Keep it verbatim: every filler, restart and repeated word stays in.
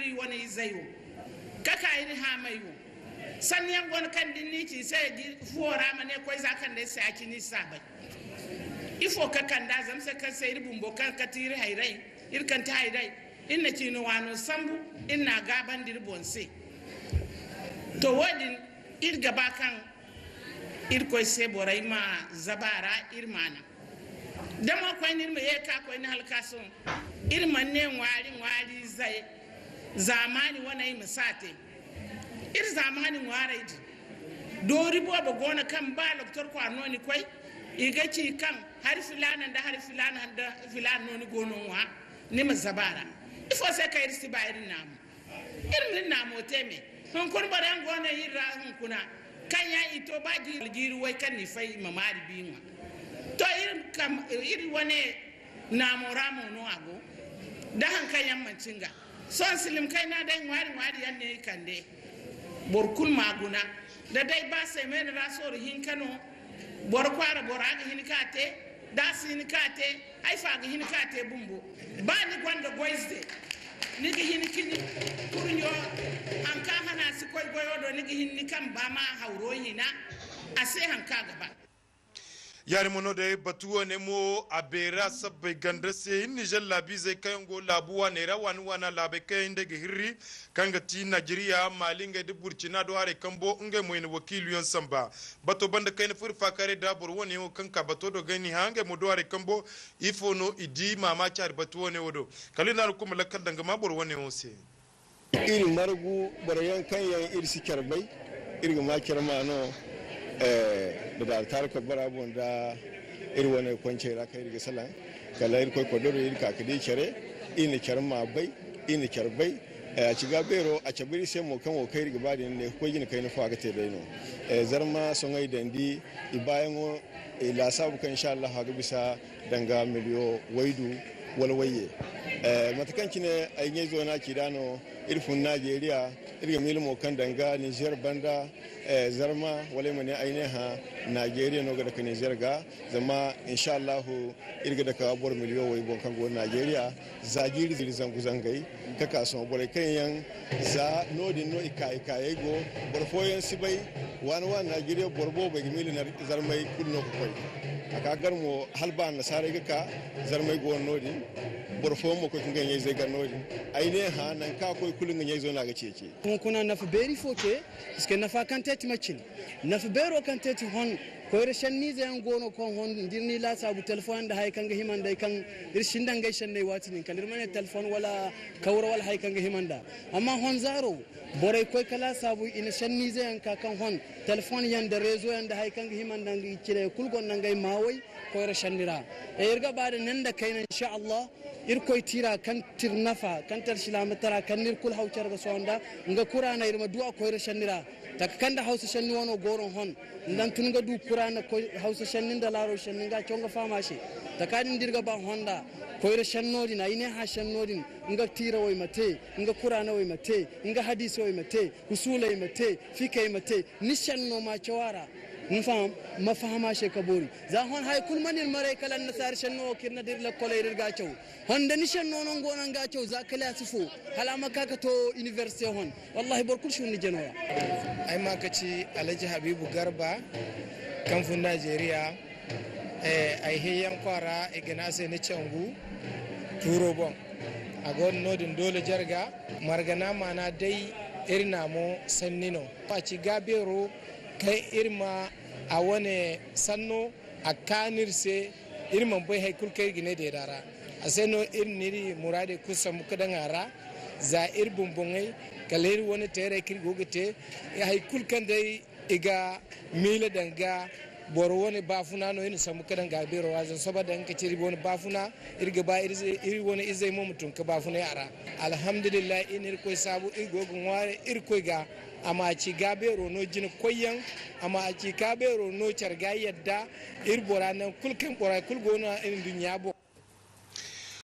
iri wane izey wo, ka ka iri haamay wo. Sanni yaŋ go no kaŋ da ni n'i ci i se fuwo ra, ma ne koy za kaŋ day se a cine i si a bay. Ifo ka kand'a zama se kaŋ se iri bumbo kaŋ kati iri hayray, iri kaŋ ti hayray, iri na ciine waano sambu, iri n'a gaabandi iri boŋ se. To, wo-din, iri ga ba kaŋ Irkoy se borey ma zaba a ra, iri ma a naŋ. Da mo koyne iri ma ye ka koyne hala ka sohõ, iri mana ne ŋwaari ŋwaari izey, zaamaani waney ma si a te. Iri zaamaani ŋwaarey din, doori boobo go no kaŋ ba lokotor kwaara no ni koy, i ga ci kaŋ hari filaana nda hari filaana nda filaana no ni go no ŋwa, ni ma zaba a ra. Ifo se kaŋ iri si ba iri naamo? Iri ma iri naamo te me. Hunkuna boro yaŋ go no iri ra hunkuna, kaŋ yaŋ i to ba jiiri, jiiri way kaŋ ni fay i ma maari bi ŋwa. To, iri kam, iri wane naamo ra mo no a go, da haŋ kaŋ yaŋ manti nga. Sohõ silim kayna day ŋwaari ŋwaari yaŋ ne i kande. Boro kulu ma guna. Da day ba semen ra sorro hinka no, boro kwaara bora ga hin ka te, da a si hin ka te, ay fa ga hin ka te bumbo. Ba ni gonda goyze, ni ga hin ka ni kurnyo, haŋ kaŋ hana si koy goyo do, ni ga hin ni kamba ma hawro hina, a se haŋ kaŋ a ga ba. Yaadin mo no day, batu wane mo, a beera sabbay ganda se. Iri Nizer laabiizey kaŋ yaŋ go laabu waaney ra, waani waana laabey kaŋ yaŋ day ga hirri, kaŋ ga ti Najeriya, Mali, ngey nda Burcina do haray kambo, ngey mo i na wakiilu yaŋ samba. Bato banda kayna furo faakaaray da boro wane yaŋo kaŋ ka bato do ga ni hã, ngey mo do haray kambo, ifo no i di maamaaci hari batu wane wo do? Kala iri na a kuma lakkal daŋ ga ma boro wane yaŋo se. Iri margu boro yaŋ kaŋ yaŋ iri si care bay, iri ga ma care ma no, eh, da daara taari koy bora boŋ da iri wane koncey ra kaŋ iri ga salaŋ. Kala Irkoy kodoro iri ka ga di care, iri na care ma bay, iri na care bay. Eh, a ci ga beero, a cabe iri se mo kaŋ wo kaŋ iri ga ba din ne, ka koy jina kayna fo a ga te day no. Eh, Zarma soŋay dandi, i baayaŋo, eh, laasaabu kaŋ, insha Allah, a ga bisa danga miliyo waydu wala wayye. Eh, mate kaŋ cine ay ɲayzo no a ci nd'a no, iri fun Najeriya, iri ga miila mo kaŋ danga Nizer banda, eh, Zarma, wala ay ma ne ay ne hã, Najeriya no ga dake Nizer ga, zama, insha Allahu, iri ga dake boro miliyo way boŋ kaŋ go Najeriya, za jiiri zangu zangay, ka ka sohõ borey kaŋ yaŋ za noodin no i ka, i kaayey go. Boro fooyaŋ si bay, waani-waani Najeriya boro boobey ga miila Zarmey kulu no ga koy. A ka gar mo, hala ba annasaarey ga ka, Zarmey go no noodin. Boro fooyaŋ mo koy ka ngey ɲayzey gar noodin. Ay ne, hã, nangu kaŋ a koy kulu nga ɲayzo no a ga ceeci. Hunkuna nafa beeri fo te, parce que nafa kaŋ te ti macin. Nafa beero kaŋ te ti hon, koyra senniize yaŋ go no kaŋ hon, da iri n'i laasaabu, telefon yaŋ nda hayey kaŋ ga hima nd'ey, kaŋ iri sinda ngey senney waati din, kala iri ma ne telefon wala kawra wala hayey kaŋ ga hima nd'a. Amma hon zaaro, borey koy ka laasaabu, i na senniize yaŋ ka kaŋ hon, telefon yaŋ nda reezo yaŋ nda hayey kaŋ ga hima nd'a, i cine kulu gonda ngey maawey koyra senni ra. E, iri ga ba da ne nda kayna, insha Allah, Irkoy tiira kaŋ ti iri nafa, kaŋ ti alsilaama tara, kaŋ no iri kulu haw care ga sohõ nd'a, nga Kuraana iri ma du a koyra senni ra. Taka kaŋ nda Hawsa senni wano go no hon, nda ni tun ga du Kuraana koy, Hawsa senni nda Laaro senni, nga caw nga faham a se. Taka din da iri ga ba honda, koyra senno din, ay ne hã senno din, nga tiirawey ma te, nga Kuraanawey ma te, nga hadiisawey ma te, usuuley ma te, fikey ma te, ni senno ma caw a ra. Ni faham? Ma faham a se ka boori. Za hon hay kulu mana iri maray kala annasaara senno wo kaŋ iri na dira lakkoley ra iri ga a caw. Hon da ni senno no nga go no nga a caw za kalaasi fo, hala a ma ka ka to inibersite hon. Wallahi boro kulu si hun ni jano ra. Ay ma ka ci Alhaji Habiibu Garba, kaŋ fun Najeriya. Eh, ay hayyaŋ kwaara, i ga ne a se ni cangu tuuro boŋ. A go no noodin doole jarga, margana maana day iri naamo sanni no. A ci gaabeero kaŋ iri ma a wane sanno, a kaan iri se, iri mana bay hay kulu kaŋ iri ga ne deeda ra. A se no iri n'iri muraadey kulu sambu ka daŋ a ra, za iri boŋ-boŋey, kala iri wane teerey kaŋ iri go ga te, hay kulu kaŋ day i ga miila daŋ ga boro wane baafuna no iri na sambu ka daŋ gaabeero ra. Zama sohõ da nga ka ci iri wane baafuna, iri ga ba iri ze-, iri wane izey mo ma tun ka baafunay a ra. Alhamdulillahi, iri na Irkoy saabu, iri go ga ŋwaaray Irkoy ga. A ma ci gaabeero no jina koyyaŋ, a ma ci gaabeero no care ga yadda iri bora, nangu kulu kaŋ bora kulu go no iri nduɲɲa boŋ.